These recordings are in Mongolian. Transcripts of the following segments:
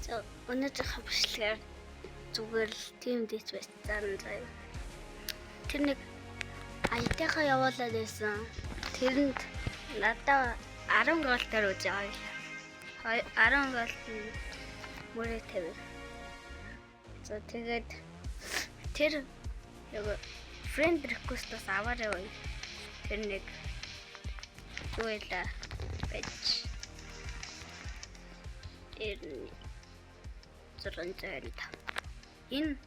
За, өнөөдрийнхөө бичлэгээр зүгээр л team deathmatch зарна заяа. Тэр нэг аятайхаа явуулаад байсан. Тэрэнд надаа 10 голтоор үзээ хоёлаа. 10 голт нь мөрөө 50. За, тэгээд тэр нөгөө friend request бас аваарай бай. Тэр нэг юу байлаа байж. 9625.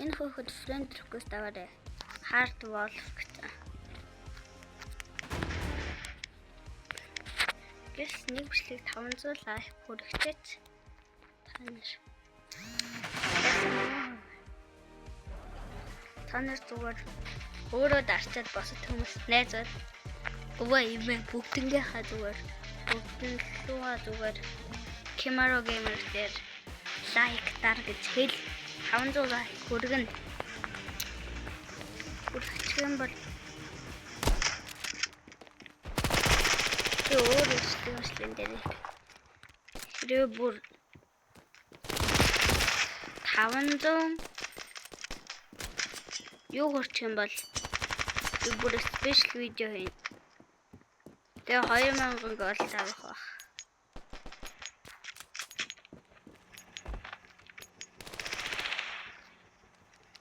Энэ хөөхөд friend request аваарай. Hard Wolf гэсэн. Гэс нэг бичлэг 500 лайк хүрэхтэйч та нар. Та нар зүгээр өөрөө дарчаад босод хүмүүс найзууд өвөө имээ бүгднгийнхаа зүгээр бүгдэн лугаа зүгээр Kimaro Gamer дээр лайк дар гэж хэл, 500 лайк хүргэн. Хүрчих юм бол би өөр бичлэг дээр хэрвээ бүр 500 юу хүрчих юм бол би бүр special видео хийн. Тэгээ 2000 гол авах байх.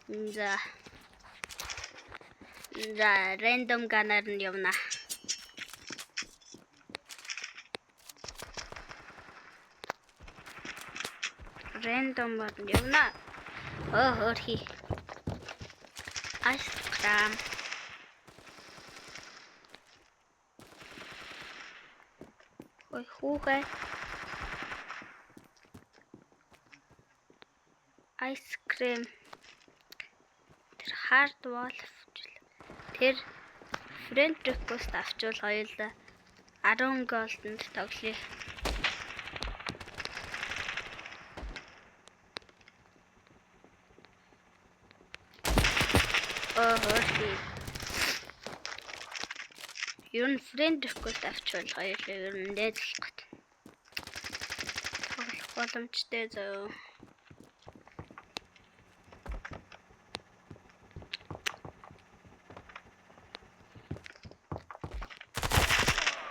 За. За, random gunner нь явна. Random нь явна. Оо, хөрхи. Ice cream. Ой, хүүхэ. Ice cream. Тэр hard wolf тэр friend request авчвал хоёулаа 10 голдонд тоглоё. Оо, хөрхи. Ер нь friend request авчвал хоёулаа ер нь найзлах гээд. Тоглох боломжтой зөө.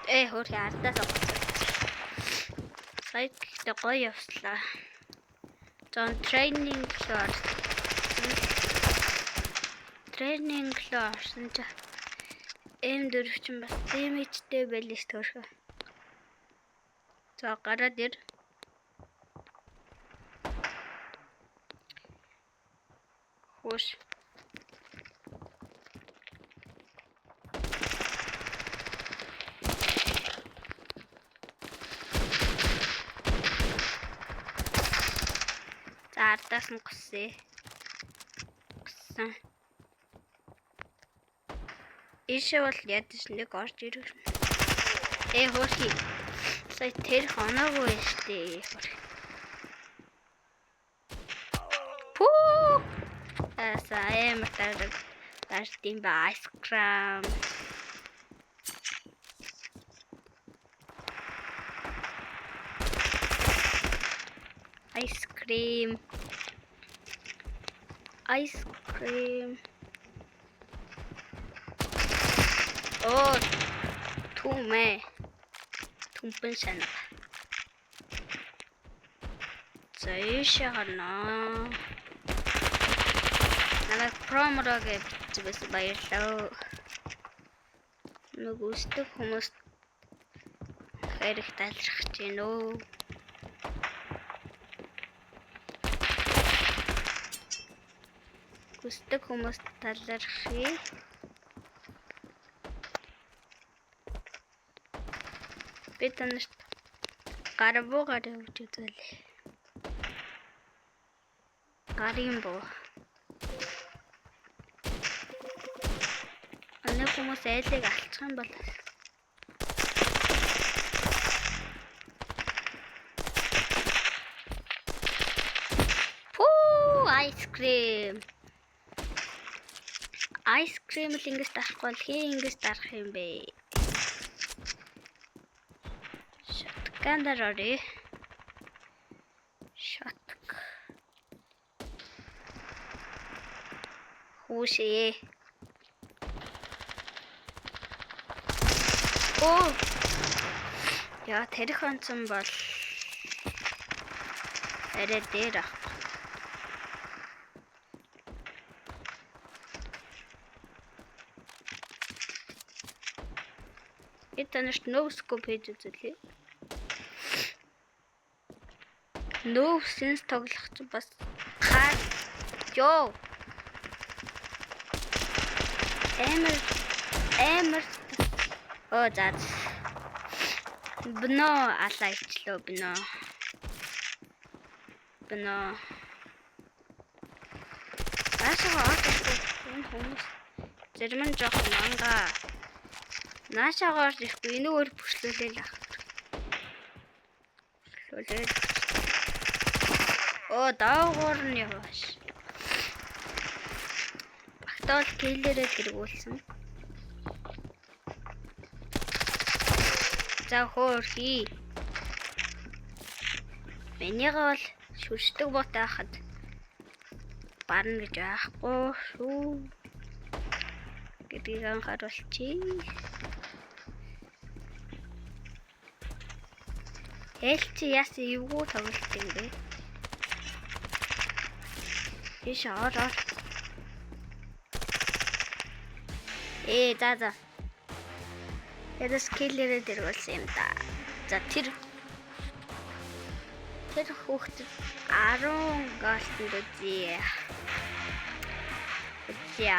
Э, хөрхи, ардаас онгоцсон. Сая гэхдээ гоё явслаа. За, training руу орсон. Training руу орсон чи M4 чинь бас damage-тэй байлээ шүү дээ. За, гараад ир. Хөөш. За, ардаас нь гусъя. Гуссан. Ийшээ бол ядаж нэг орж ирэх. Э, хөөрхий. Сая тэр оноогүй штэ. Пүү. Аса амар тараг. Дардим ба ice cream. Ice cream. Ice cream. Оо, түмээ. Түмпэн санаг. За, ийшээ гарнаа. Намайг промро гэж бичсэн, баярлалаа. Нэг үсдэг хүмүүс хэрэг талархаж байна өө. Хүсдэг хүмүүс талархъя. Би танарт гар буугаар явж үзүүлээ. Гарын буу. Нэг хүмүүс айлыг алчих юм бол Пүү, ice cream. Ice cream л ингэж дарахгүй бол хээ ингэж дарах юм бэ? Shotgun дээр оръё. Шатк. Хүүшээ. Оо. Яа, тарих онцон бол арай дээр ах. Эд танарт no scope хийж үзүүлье. No sense тоглох чинь бас хаа. Йоо. Амар амар. Оо за. Бно алаа ичлөө бно. Бно. Наашаа орж энэ хүмүүс зарим нь жоохон манга. Наашаагаа орж ирэхгүй энэгээр бүшлүүлээл ах. Бүшлүүлээл. Оо доогуур нь явааш. Багтаал киллерээ тэргүүлсэн. За хөөрхий. Минийгээ бол шүршдэг бот байхад барна гэж байхгүй шүү гэдгийг анхааруулчих. Ээл чи яасан эвгүй тоглолт юм бэ? Тийш ор ор. Ээ за за. Ядас киллерээ дэргүүлсэн юм да. За тэр хүүхд 10 голтонд үзье. Үзье.